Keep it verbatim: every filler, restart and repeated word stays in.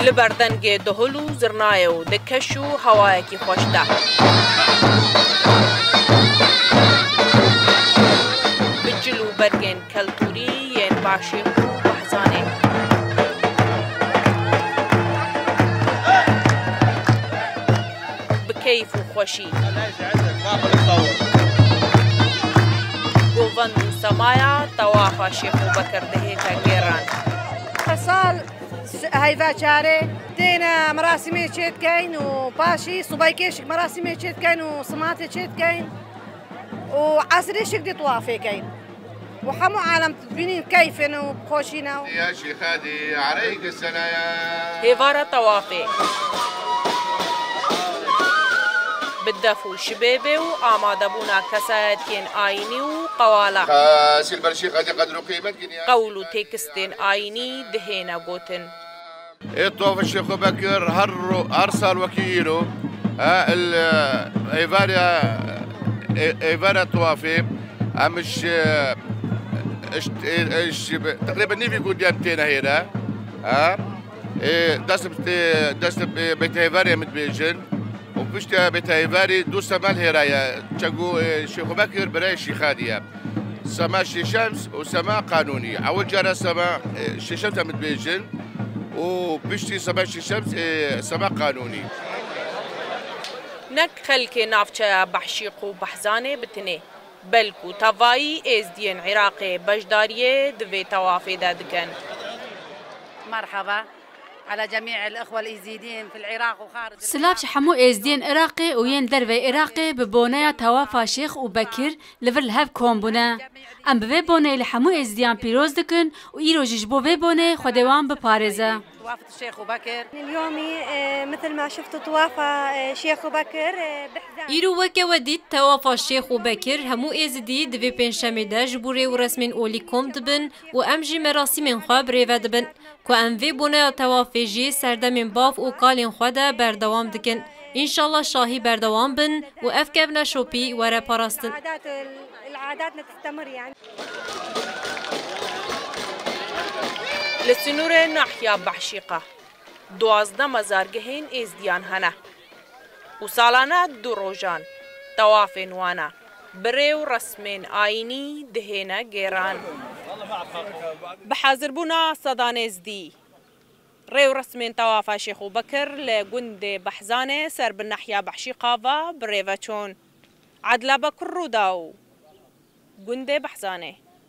Li ber dengê duhul û zirnayê û di keş û hewayekî xweş de. Bi cil û bergên keltûrî yên Başêx û Behzanê. Bi keyf û xweşî. Govend û semaya tewafa Şêx û Bekir dihête gêran. Her sal heyva çare têne merasîmê çêdikeyn û paşî subay kêşik merasîmê çêdikeyn û simatê çêdikeyn û esrê şik dê tuwafê keyn. Û hemû alem dibînin keyfên û xweşî ne. Ya Şêxadî, aleyke selam. Hêvara tewafê. Bi def û şibêbê û amadebûna kesayetiyên ayînî û qewala. Xasil ber Şêxadî qedr û qîmet kiniya. Qewl û têkistên ayînî dihêne gotin. Ê tuwafa Şêxo Bekir her ro-, her sal wekî îro, e, il, e, êvara, e, êvara tuwafê, em ji, e, ji, e, e, ji, teqrîben nîvî gundî em têne hêre, e, e, dest, e, dest, e, bêteyvarê em dibêjin û piştî bêteyvarî du semel hêraye, çegu, e, Şêxo Bekir birayê Şîxadî ye. Sema Şêşems û sema qanûnî. Ewil cara sema, e, Şêşems em dibêjin û piştî sema Şêşems, e, sema qanûnî. Nek xelkê navçeya Behşîq û Behzanê bi tinê, belkû tevayî êzdiyên Iraqê beşdariyê di vê tewafê de dikin. Merhaba. Ala cemî'il ihwel îzîdîn fil Iraq û xaricil Silav ji hemû êzdiyên Iraqê û yên derveyî Iraqê bi boneya tewafa Şêx û Bekir li vir li hev kom bûne. Em bi vê boneyê li hemû êzdiyan pîroz dikin û îro jî ji bo vê boneyê Xwedê wan biparêze. Tewafet Şêx û Bekir. اليوم، آه، مثل ما شفتوا طوافة، آه، شيخ وبكر، آه، بحزام. Îro weke we dît tewafa Şêx û Bekir hemû êzidî di vê pêncşemê de ji bo rê û resmên olî kom dibin û em jî merasîmên xwe birêve dibin. Ku em vê boneya tewafê jî serdemên bav û kalên xwe de berdewam dikin. Înşallah şahî berdewam bin û ev kevneşopî were parastin. العادات، العاداتنا تستمر يعني. Li sînorê nahiya Behşîqa duwazdeh mezargehên êzdiyan hene û salane du rojan tewafên wan e. Bi rê û resmên ayînî dihêne gêran. Bi hazirbûna sedan êzdî, rê û resmên tewafa Şêx û Bekir li gundê Behzanê ser bi nahiya Behşîqa ve bi rê ve çûn. Edla Bekir Rûdaw, gundê Behzanê.